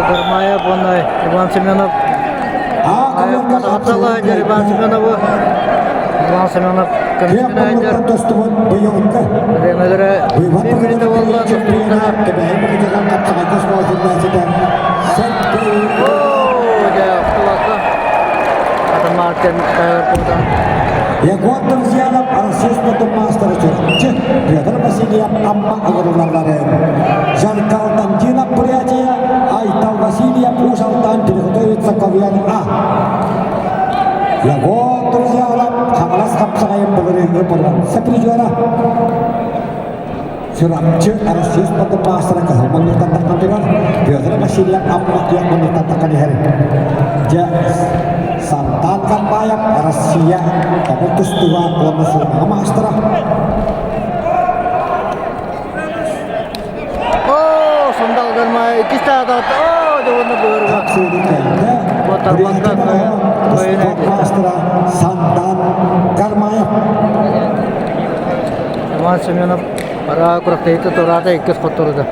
Гармаев уонна Иван Семенов. Хапсалаһыдьар Иван Семеновы. Иван Семенов көмүскүнэйдэр. Бириэмэлэрэ биир мүнүүтэ буолла. Тустууктара. Оо, дьэ, охтубакка. Атын Мартин Тайор Егор Друзьянов Россия спортун маастара Чурапчы, Петр Васильев Амма ыҥырыллалларын, Жаркал Тандинов Бурятия, Айтал Васильев Уус Алтан приготовится ковер А. Егор Друзьянов Хаҥалас хапсаҕайын былырыыҥҥы боруонса призера Чурапчы Россия спортун маастара кыһыл муннуктан таххан турар, Петр Васильев Амма күөх муннуктан таххан иһэр. Дьэ, Сантан Карбаев Россия тобул тустууга уонна суумаҕа маастара. Оо, Сандал Гармай иккис таатат. Оо, дьэ уонна быырга. Куоттарбакка Спорт маастара Сантан Кармаев. Иван Семенов араа күрэхтэһиитэ туораата иккис хотторуда.